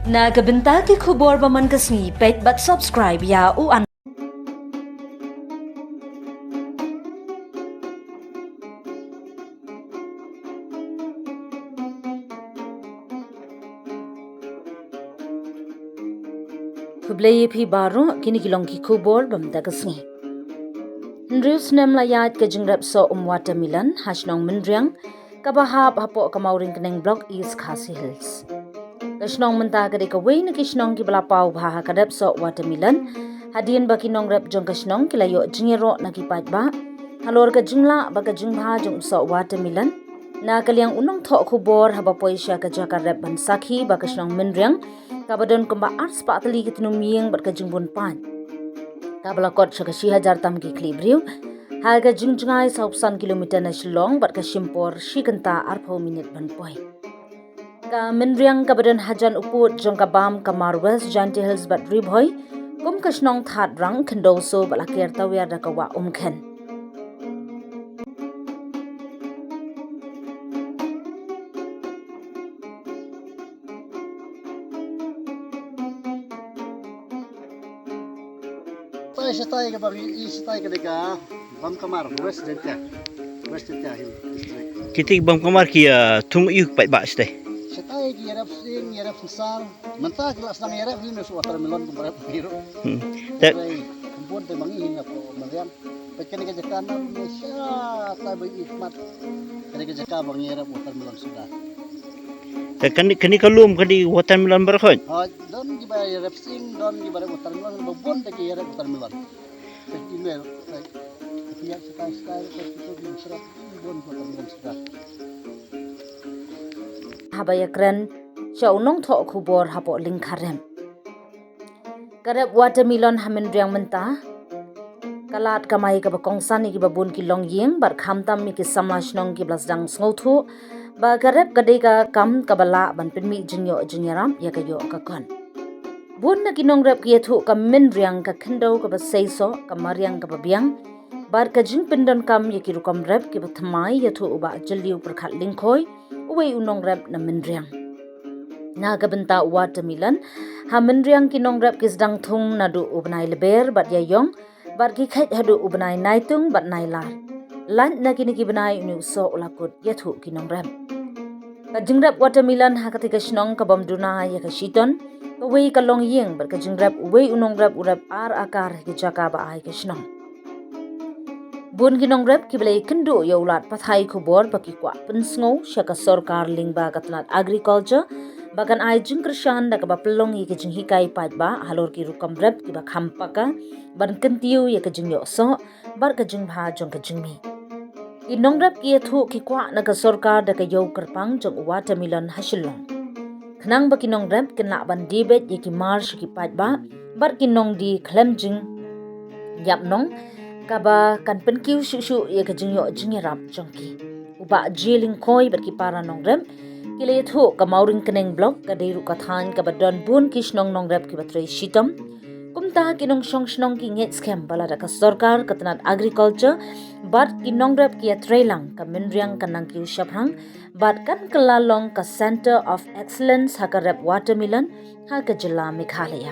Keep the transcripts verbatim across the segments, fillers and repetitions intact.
Na ka bynta ki khubor ba man ka sngi, peit bad subscribe ïa u an. Khublei ïa phi baroh, kine ki long ki khubor ba mynta ka sngi. Hynriew snem la ïaid ka jingrep soh um watermelon ha shnong Mynriang, kaba hap hapoh ka Mawryngkneng Block, East Khasi Hills. Ka shnong mynta ka dei kawei na ki shnong kiba la paw bha ha ka rep soh watermelon, hadien ba ki nongrep jong ka shnong ki la ïoh jingïaroh na ki paidbah halor ka jinglah bad ka jingbha jong u soh watermelon. Na ka liang u nongthoh khubor haba poi sha ka jaka rep ban sakhi ba ka shnong Mynriang kaba don kumba arspah tylli ki tnum ïing bad ka jingbun paid, kaba la kot sha ka shi hajar tam ki khlieh briew ha ka jingjngai sawphew san kilometer na Shillong bad ka shim por shi kynta arphew minit ban poi. Ka Mynriang kaba don hajan u pud jong ka bam ka mar West Jaintia Hills bad Ri Bhoi, kum ka shnong Thadrang, khyndew soo bad la ker tawiar da ka wah Umkhen. Shatai, shatai kaba ngi i shatai ka dei ka Bam Kamar, West Jaintia, West Jaintia Hill District. Kiti Bam Kamar ki, ah, thung ïa u paidbah shatai. Shatai ki ïarap sing, ïarap sensar. Mynta ki la sdang ïarap hi na su watermelon kumba rep hi ruh. Hmm. Te- Shatai kumbun te mangi hi na ko Mynriang. Peit kane ka jaka na ni shatai ba i khmat. Kane ka jaka ba ngi ïarap watermelon suda. Te kane, kane ka lum kane watermelon baroh khoit? Ha, don kiba ïarap sing, don kiba ïarap watermelon, ba bun te ki ïarap watermelon. Te email, te ki ïarap shatai, shatai, te ki tu ki srap, bun watermelon suda. Haba ïakren sha u nongthoh khubor hapoh lyngkha rep. Ka rep watermelon ha Mynriang mynta ka lad kamai kaba kongsan ïa kiba bun ki longïing bad khamtam ïa ki samla shnong kiba la sdang sngewthuh ba ka rep ka dei ka kam kaba lah ban pynmih jingïoh jingïarap ïa ka ïoh ka kot. Bun na ki nongrep ki ïathuh ka Mynriang ka khyndew kaba seisoh, ka mariang kaba biang bad ka jingpyndonkam ïa ki rukom rep kiba thymmai, ïathuh u Bah Jylliew Pyrkhat Lyngkhoi, uwei u nongrep na Mynriang. Na ka bynta u watermelon ha Mynriang ki nongrep ki sdang thung naduh u bnai Lber bad Ïaïong, bad ki kheit haduh u bnai Naitung bad Nailar. Lait na kine ki bnai une u soh u la kut, ïathuh ki nongrep. Ka jingrep watermelon ha katei ka shnong ka bym duna ïa ka shiton kawei ka longïing bad ka jingrep uwei u nongrep u rep ar akar ha ki jaka ba ai ka shnong. Bun ki nongrep kiba la ïakynduh ïa u lad pathai khubor ba ki kwah pynsngew sha ka sorkar lyngba ka tnat agriculture ba kan ai jingkyrshan da kaba pynlong ïa ka jinghikai paidbah halor ki rukom rep kiba kham paka ban kyntiew ïa ka jingïoh soh bad ka jingbha jong ka jingmih. Ki nongrep ki ïathuh ki kwah na ka sorkar da ka ïew kyrpang jong u watermelon ha Shillong, khnang ba ki nongrep kin lah ban die beit ïa ki mar sha ki paidbah bad ki nongdie khlem jingïap nong, kaba kan pynkiew shuh shuh ïa ka jingïoh jingïarap jong ki. U Bah J Lyngkhoi bad ki para nongrep ki la ïathuh ka Mawryngkneng Block ka dei ruh ka thaiñ kaba don bun ki shnong nongrep kiba trei shitom. Kumta ki nongshong shnong ki ngeit skhem ba lada ka sorkar, ka tnat agriculture bad ki nongrep ki ïatreilang, ka Mynriang kan nang kiew shaphrang bad kan kylla long ka Centre of Excellence ha ka rep watermelon ha ka jylla Meghalaya.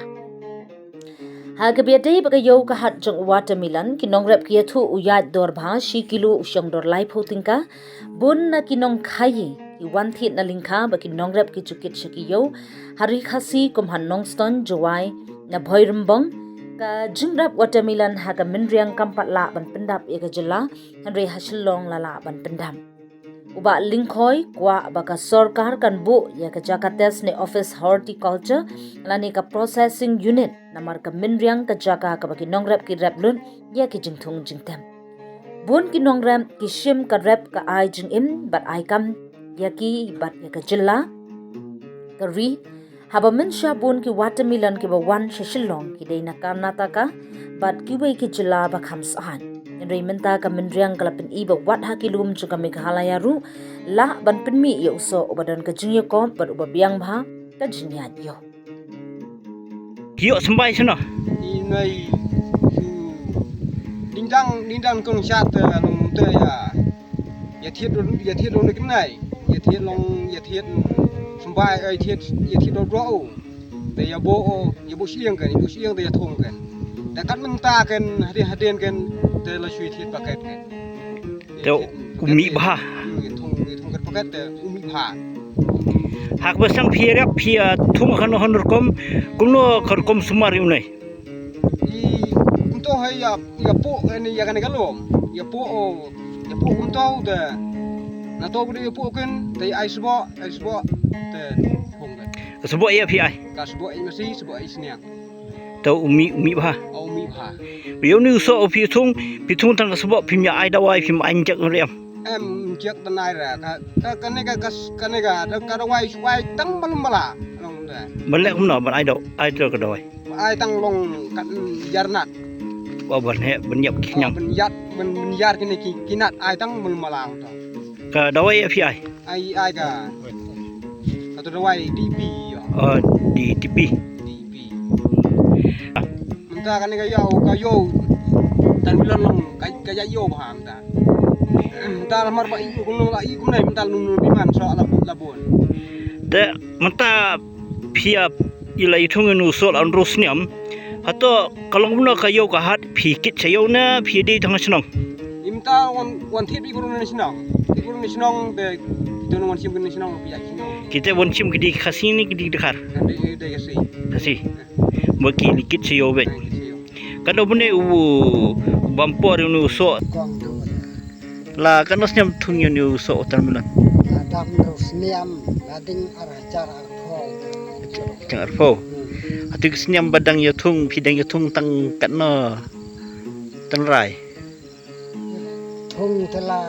Ha kaba ïadei bad ka ïew ka hat jong u watermelon, ki nongrep ki ïathuh u ïaid dor bha shi kilo u shong dor laiphew tyngka. Bun na ki nongkhaïi ki wan thied na lyngkha ba ki nongrep ki ju kit sha ki ïew ha Ri Khasi kum ha Nongstoiñ, Jowai, na Bhoirymbong. Ka jingrep watermelon ha ka Mynriang kam pat lah ban pyndap ïa ka jylla, hynrei ha Shillong la lah ban pyndap. U Bah Lyngkhoi kwah ba ka sorkar kan buh ïa ka jaka test ne office horticulture lane ka processing unit, namar ka Mynriang ka jaka kaba ki nongrep ki rep lut ïa ki jingthung jingtem. Bun ki nongrep ki shim ka rep ka ai jingim bad ai kam ïa ki bad ïa ka jylla, ka ri. Haba mynshuwa bun ki watermelon kiba wan sha Shillong ki dei na Karnataka bad kiwei ki jylla ba kham syaid. Hynrei mynta ka Mynriang ka la pyni ba wat ha ki lum jong ka Meghalaya ruh lah ban pynmih ïa u soh uba don ka jingïakop bad uba biang bha ka jingïaid ïoh. Ki ïoh symbai shano? I nai, ding dang, ding dang kong shat, eh, long te ïa. Ïa thied, ïa thied long ne kynai. Ïa thied long, ïa thied symbai, eh, thied, ïa thied dor dor. Te ïa buh, ïa buh syieng kan, ïa buh syieng te ïa thung kan. Te kat mynta kan, hadien hadien kan, te la shu thied paket kan. Te u mih bha. Hmm, ïa thung, ïa thung kat paket te u mih bha. Haba sdang phi riap phi ïa thung kano kano rukom, kumno ka rukom sumar ïa une? I kumto ha ïa, ïa puh kane ïa kane ka lum. Ïa puh o, ïa puh kumto te. Na to ka dei ïa puh kin, te ai sboh, ai sboh te thung kan. Sboh ïa phi ai. Ka sboh ai masi, sboh ai sniang. Te u mih, u mih bha. O, u mih bha. Ïa une u soh phi thung, phi thung tang ka sboh phim ïa ai dawai phim ai injek ruh em. Em, injek dawai ra. Ka, ka, kane ka, ka, kane ka, ka dawai shu ai tang malam mala. Long da. Ban leh kumno, ban ai daw, ai te ka dawai. Ai tang long kat jar nat. Ba ban heh, ban ïap ki khñiang. Ban ïap, ban, ban ïar kine ki, ki nat ai tang malam mala. Ka dawai ïa phi ai. Ai, ai ka. Ka tu dawai D P ïa. Oh, D T P. D P. Mynta kane ka ïew, ka ïew. Tan bilan long ka, ka ïa ïew bha mynta. Mynta lamar ba i kumno la i kumne mynta lum lum biman so la la bon. Te mynta phi ïa i la i thung ïa une u soh la hynriew snem. Hato ka long kumno ka ïew ka hat phi kit sha ïew ne phi dei tang shnong? Mynta wan, wan thied beit kumne shnong. Thied kumne shnong te kito wan shim kumne shnong phi ïa shnong. Kito wan shim ki dei Khasi ne ki dei Dkhar? Ka dei, dei Khasi. Khasi. Ba ki la kit sha ïew beit. Ka dei bun ne u bam por une u soh. Kong tu. La kano snem thung ïa une u soh watermelon? La dang hynriew snem, la ding ar hajar arphew. Hajar arphew. Hmm. Hatu ki snem ba dang ïa thung, phi dang ïa thung tang katno tynrai? Thung te la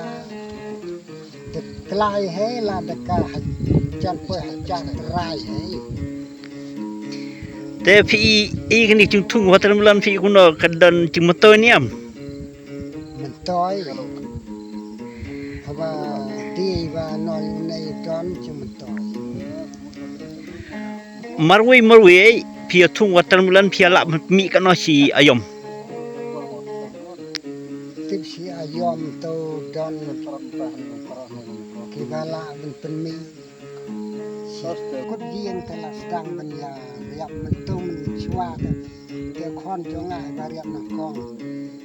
dei klai he, la dei ka ha-, jan poi hajar tynrai he. Te phi i, i kane jingthung watermelon phi kumno, ka don jingmyntoi ne em? Myntoi. Haba dei ba nong nei don jingmyntoi. Marwei marwei phi ïa thung watermelon phi ïa lah mih katno shi aïom? Tip shi aïom to don kiba lah ban pynmih. Kut ïing te la sdang ban ïa riap mynta mynshwa te. Te khon jong nga ba riap nyngkong.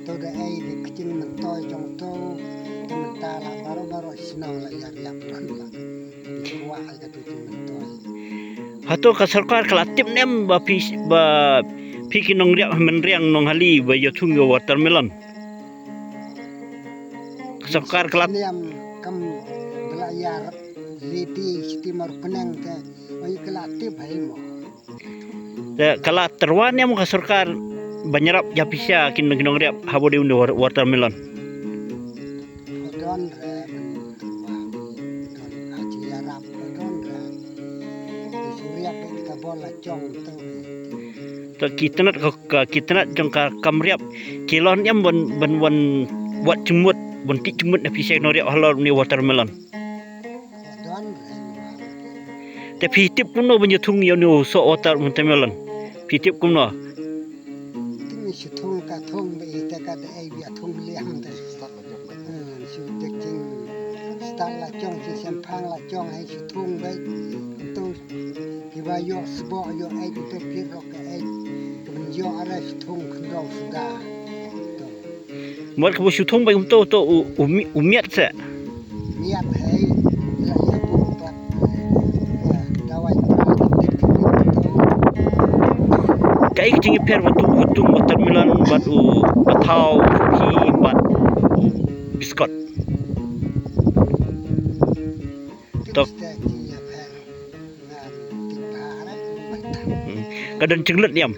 To da ei de kjing myntoi jong to. Te mynta la baroh baroh shnong la ïa riap don ba. Shwa ai ka to jing myntoi. Hato ka sorkar ka la tip ne em ba phi, ba phi ki nongriap mynriang nonghali ba ïa thung ïa watermelon? Ka sorkar ka la niam kam bla ïa rap liti siti mar penang te. Ai ka la tip hai mo. Te ka la tyrwa ne em ka sorkar ban ïarap ïa pisa kin nong nong riap haba dei une wa-, watermelon. Don re ban tyrwa, don aji ïarap don re. Ki shu riap ka bol la jong tu. Te ki tnat ka, ka ki tnat jong ka kam riap ki lon ne em ban, ban wan wat jingmut ban tih jingmut na pisa nong riap halor une watermelon. Te phi tip kumno ban ïa thung ïa une u soh watermelon? Phi tip kumno? Ting shu thung ka thung ba ite ka da ei ïa thung liang te. Hmm, shu te jing start la jong, jing sempang la jong, hai shu thung ba. Tu kiba ïoh sboh ïoh ei tu phi rok ka ei. Kiban ïoh ara shu thung khyndaw suda. Tu. Mut kaba shu thung beit kumto to u, u mi-, u miat se. Miat hei, la ïa buh bad, eh, dawai pra ki tip ki tip to. Kaei ka jingïapher ba thung, ba thung watermelon bad u pathaw, phi bad biskot? Tok. Tip stek jingïapher. Hmm. Ka don jinglut niam.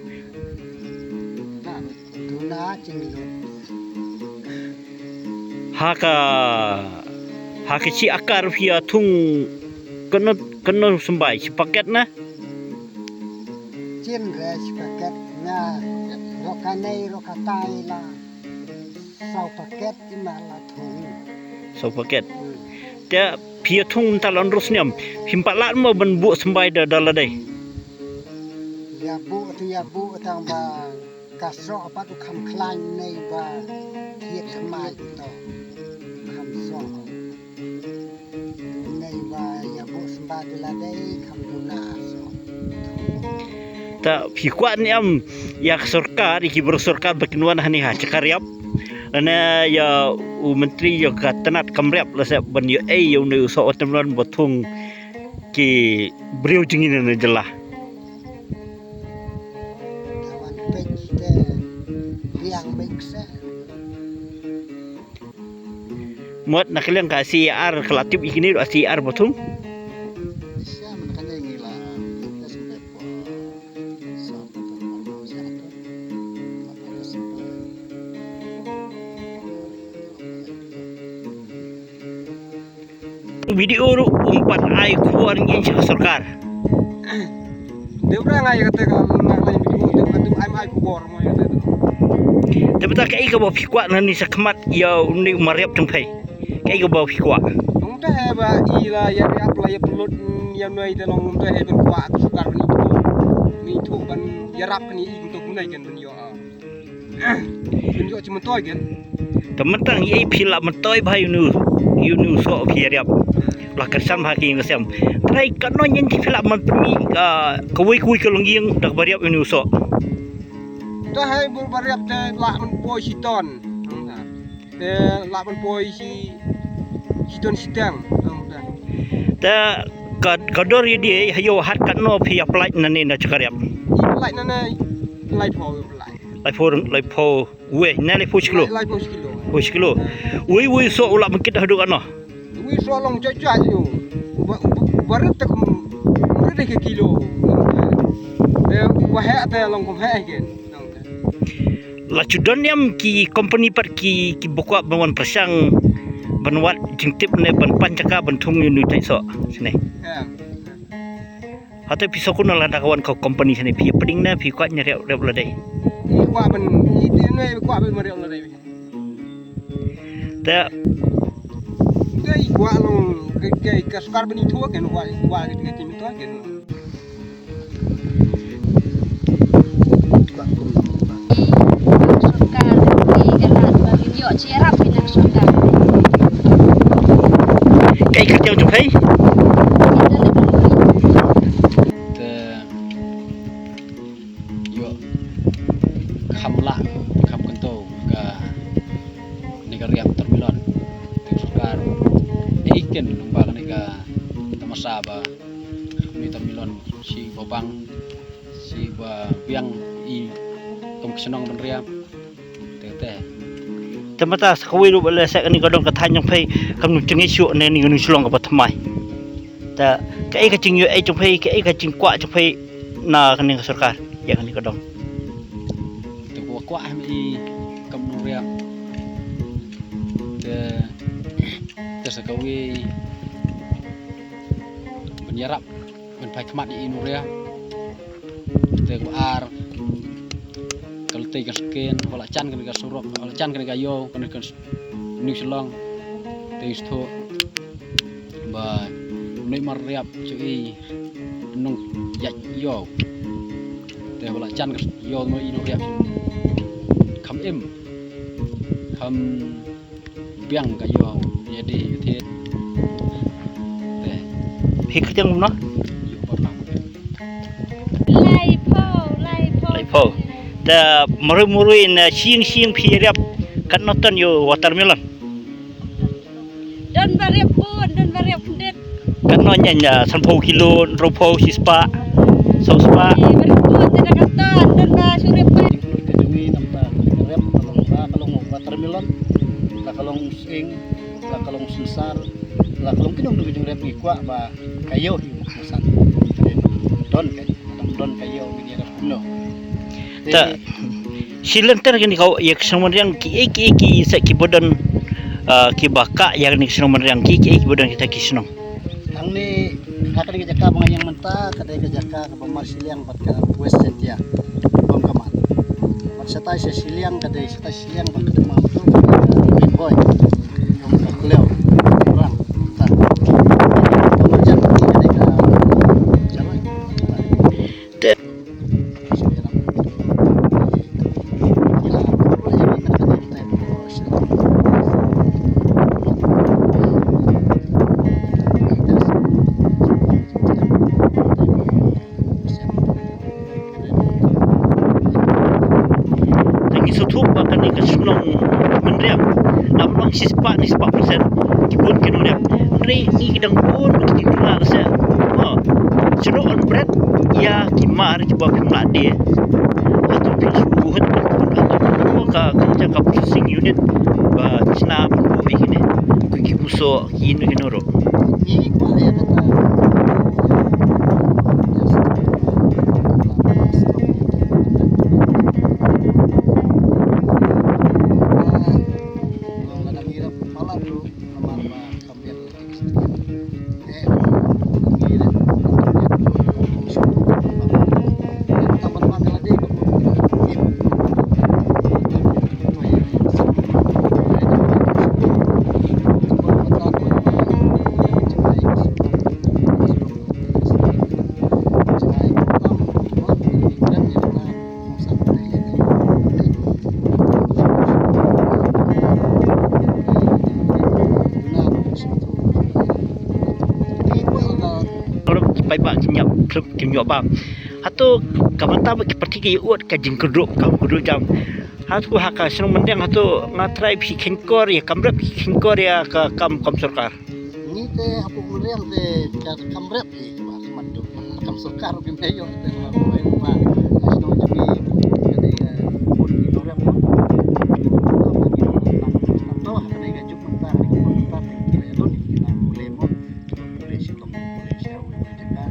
Ha ka, ha ka shi akar phi ïa thung kano, kano symbai, shi paket na? Chin re shi paket nga, ro ka nei, ro ka tai la. Saw paket i ma la thung. Saw paket. Hmm. Te phi ïa thung mynta la hynriew snem. Phim pat lah mo ban buh symbai da, da lade. Ïa buh te ïa buh tang ba ka soh pat u kham khlaiñ nei ba thied thymmai to. Kham soh. Nei ba ïa buh symbai da lade kham duna soh. Ta phi kwah ne em ïa ka sorkar, ïa ki briew sorkar ba kin wan hangne ha Chakhariap, lane ïa u myntri ïa ka tnat kam rep la sep ban ïoh ei ïa une u soh watermelon ba thung ki briew jingin na jylla. Mut na ka liang ka C A R ka la tip ïa kine ruh, C A R ba thung. Video ruh um pat ai khubor ngi sha ka sorkar. Dei ba nga ïa kata ka, nga ka line video, dei ba ka tu ai, ai khubor mo ïa kata. Te mynta kaei kaba phi kwah nangne shakhmat ïa une u mariap jong phi? Kaei kaba phi kwah? Ong te he ba i la ïa riap la ïa pynlut ïa noi te long, ong te he ban kwah ka sorkar ban ithuh. Ban ithuh ban ïarap kane i kumto kumne kan ban ïoh. Ban ïoh jingmyntoi kan. Te mynta ngi ei phi la myntoi bha ïa une, ïa une u soh phi riap. La kyrshan bha ki ïing ki sem. Trai katno ngi phi la myntoi, ah, kawei kawei ka longïing da kaba riap ïa une u soh. Te hai bun ba riap te la myntoi shiton. Te la myntoi shi, shiton shiteng. Te ka, ka dor ïa die ha ïoh hat katno phi apply nangne na Chakhariap? Apply nangne laiphew apply. Laiphew, laiphew. Wei, na laiphew shi kilo. Laiphew shi kilo. Laiphew shi kilo. Wei, wei soh u la mangkit haduh katno? Wei soh long choi choi ïa u. Ba, ba, ba rit te kum rit ka kilo. Te ba heh te long kum heh ken. La shu don ne em ki company pat ki, kiba kwah ban wan pyrshang ban wad jingtip ne ban pan jaka ban thung ïa une u jait soh shane? Em. Hato phi sngewkhuslai lada ka wan ka company shane, phi pdeng ne phi kwah ngi riap, riap lade? Ngi kwah ban, ngi, ngi kwah ban riap lade. Te ngi kwah long ka, ka, ka sorkar ban ithuh kan, kwah, kwah ka, ka, ka, ka, ka, ka, Sorkar, ki ka lad ba kin ïoh jingïarap ki na sorkar. Kaei ka kyrteng jong phi? Te ïoh kham lah, kham kyntu kane ka riam watermelon. Te sorkar ei ken lyngba kane ka tamasa ba kane watermelon shi ba bang, shi ba biang i kum ki shnong ban riam. Te te. Te mynta sa kawei ruh ba leh seh kane ka don ka thaiñ jong phi kam jngai shuh ne kane ka shnong kaba thymmai. Te kaei ka jingïohi jong phi, kaei ka jingkwah jong phi na kane ka sorkar ïa kane ka don? Te kwah kwah em i kam nongriam. Te te sa kawei ban ïarap ban phai khmat ïa i nongriam. Te kaba ar ka lynti ka skin, ba la jan kane ka surok, ba la jan kane ka ïew, kane ka New Shillong. Te sngewthuh ba une u mariap jong i nongïaid ïew. Te ba la jan ka ïew mo i nongriap kham im, kham biang ka ïew ïa dei ïa thied. Te phi kyrteng kumno? Ïew Barnam. Laiphew, laiphew. Laiphew. Te marwei marwei na sing sing phi riap katno ton ïa u watermelon? Don ba riap bun, don ba riap khyndiat. Katno ngi ïa sanphew kilo, hynriewphew, shispah, sawspah. Ïa ba riap bun te da ka ton, don ba shu riap bun. Ka jong ngi namar ka riap ka long ba ka long watermelon, la ka long sying, la ka long synsar, la ka long kino kino ka jingrep ngi kwah ba ka ïew hi ma san. Don ka, don ka ïew ngi ïa kumno. Ta shi lynter kane ka ïa ka shnong Mynriang kiei kiei ki sa kiba don, ah, kiba kah ïa kane ka shnong Mynriang kiei kiei kiba don kita ki shnong. Hangne ha kane ka jaka ba nga ïeng mynta ka dei ka jaka kaba marshiliang bad ka West Jaintia. Bym ka mat. Bad shatai sha shiliang ka dei shatai shiliang bad ka dei ma tu ka dei ka Ri Bhoi. Ïong ka Klew. Rang. Ta. Ka marjan ka dei ka Jaloi. Te Ba kane ka shnong Mynriang, lam long shispah ne spah percent ki bun ki nongrep. Hynrei ngi ki dang bun ba ki duna ka se. Mo, shnong Mynriang ïa ki mar kiba phim lah die. Hato phi shu hut hato ka ka ka processing unit ba chna ba ko hi ne. Ko ki muso ki inu inu ro. Paidbah kim ïap, kim ïap ba. Hato ka bynta ba ki parti ki ïa ud ka jingkyrduh, kam kyrduh jam. Hato ha ka shnong Mynriang hato nga trai phi kheiñkor ïa, kam rep phi kheiñkor ïa ka kam, kam sorkar. Ngi te hapoh Mynriang te ka kam rep hi ba ka mat tu. Kam sorkar ruh kim ïoh te ba ko ba. Ka shnong jong ngi ka dei ka bun ki kam rep. Ba ngi ba ka dei ka juk mynta, ka juk mynta ki la don ki la pule mo. Pule shi long, pule shi au, ka jaka.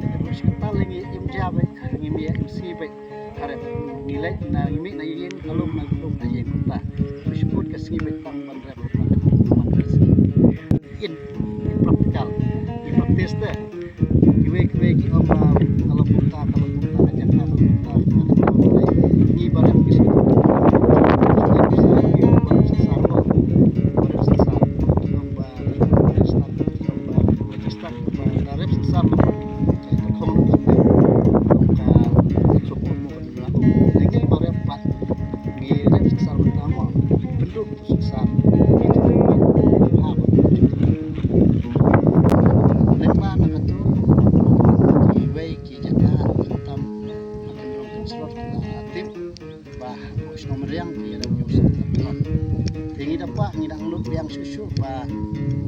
Ka juk shi ka leng ngi im ja ba, ngi mi im si ba. Ka rep ngi leit na ngi mih na ïing, na lum na lum na ïing kumta. Phi shu kut ka sngi beit tang ban rep, ban rep. In, in practical, in practice te. Kiwei kiwei ki ong ba ka long kumta, ka long kumta, ka jaka ka long kumta, ka long kumta. Ngi ba rep ki shu. Ba rep sasa, ba rep sasa. Ki ong ba rep sasa, ki ong ba rep sasa. Ba da rep sasa ba ka khong ka ka sukun mo ka dula. Ngi ba rep pat ngi rep sasa ba ta mo. Penduk tu sasa. Ngi tu ba ha ba. Leng ba na ka tu ki wei ki jaka tam na ka nyong kan slot na tip. Ba u shnong Mynriang ki ïa dang ïoh sha ka tnat. Te ngi da pah ngi dang lut biang shuh shuh ba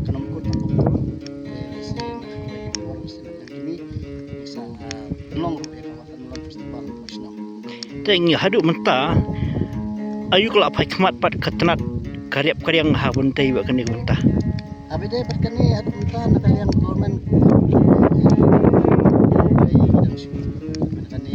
ka nongkut ka nongkut. Te lehse na ka wei ka por lehse na ka kini ngi sa pynlong ruh ïa ka Watermelon Festival ha u shnong. Te ngi haduh mynta ayu ka la phai khmat pat ka tnat ka riap ka riang ha bun te ba kane ka bynta. Abi dei bad kane haduh mynta na ka liang government. Kane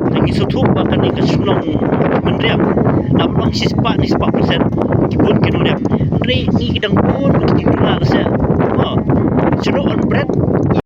Te ngi sngewthuh ba kane ka shnong Mynriang lam long shispah ne spah percent ki bun ki nongrep. Hynrei ngi ki dang bun ba ki duna ka se. Mo, shnong Mynriang